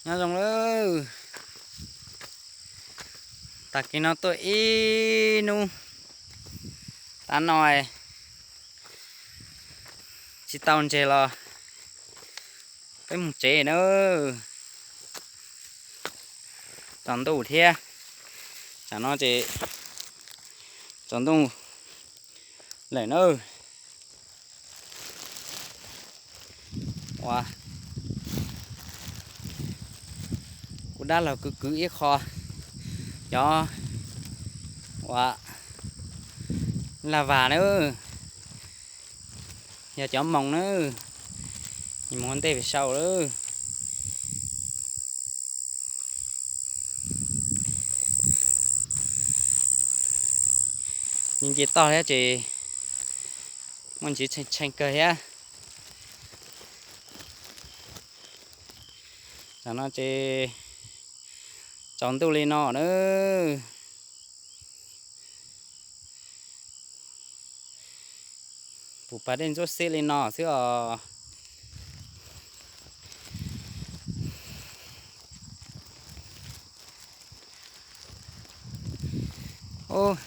Nyob zoo lawm. Tag kis no tuaj ib hnub, tav no tsis tau ntses los peb mus tsev na. Tsaus ntuj thiab, tsam no ces tsaus ntuj lawm na. Ua, kuv dab laug kwv kwv ib qho cov ua laj vas na, yog cov moos na, mus ua ntej pem sau lawm. Nce toj thiab ces muaj ntsis tshee tshee kawg thiab. Tam no ces tsaus ntuj li no na. Pum pas dej ntsuab xib li no xwb os. Ub,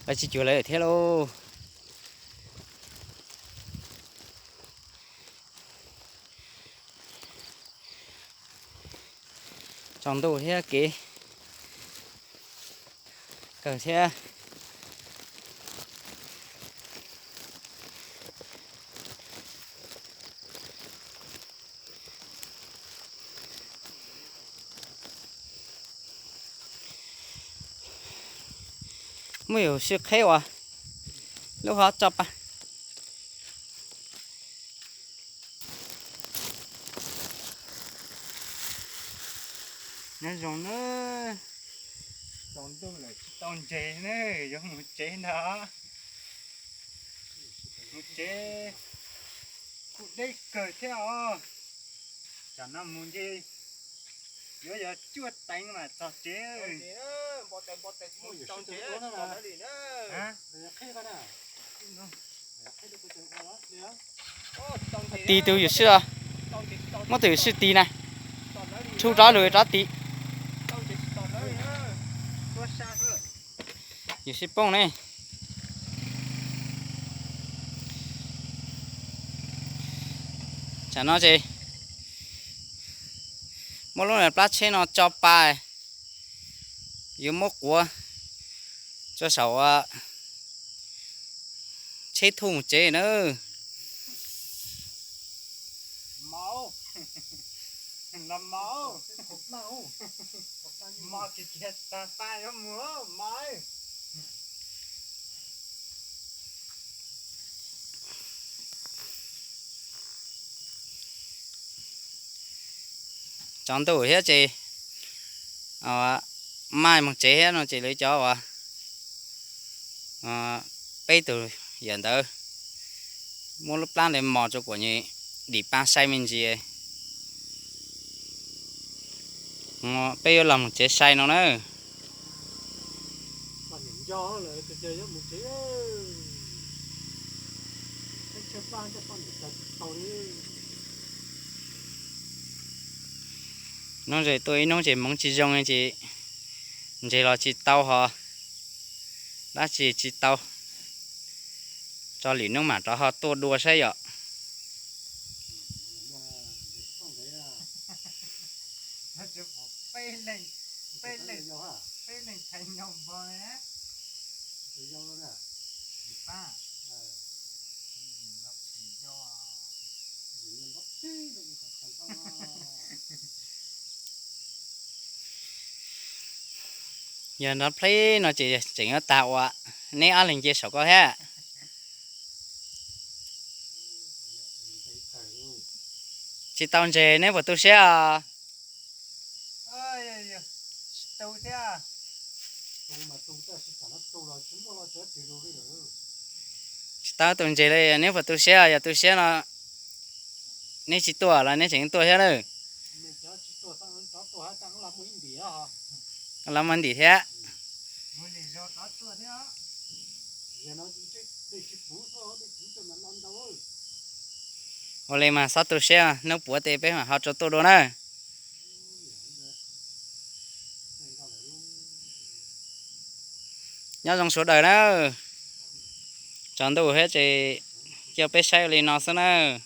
lawv tsis cuag lawv thiab lauj. Tsaus ntuj thiab kev kawg thiab. Muaj yus sib qheb uas lub hov tso pa. Nyob zoo na, tsaus ntuj lawm tsis tau ntses na, yuav mus tsev ntag. Mus tsev, kuj deb kawg thiab os. Tsam no mus ntshe yuav yog cuaj teev mas txog tsev. Tis tus yuam sij, muab tus yuam sij tis na, rub rov lug rov tis. Yuam sij poob ne. Tsam no ces muab lub plab tsheb no tso pa, yuav muab quav tso saum tsheb thuj mus tsev na. Tsaus ntuj thiab ces maj mus tsev thiab no ces lawv cov uas peb tus yawm ntawd muab lub plab ntawd mos rau kuam nyem dim pa sai me ntsis. Peb yuav los mus tsev sai no na. Hnub ze tuaj ib hnub ces hmoov tsis zoo ces ntses los tsis tau ho, dab tsi tsis tau. Tso lwm hnub mam rov ho tuaj dua saib yom. Yog nrov pleb no ces tseem yuav tag ua neb ob leeg nce saum ko thiab. Tsis tau ntses neb puas tu siab os? Tsis tau tu ntses li, neb puas tu siab? Yog tu siab no neb tsis tuaj los neb tseem tuaj thiab na. Los muaj ntim thiab. Ua li mas txhob tu siab, hnub puav tes peb mam ho rov tuaj dua na. Nyob zoo sawv daws nawb. Tsaus ntuj thiab ces coj peb saib li no xwb nawb.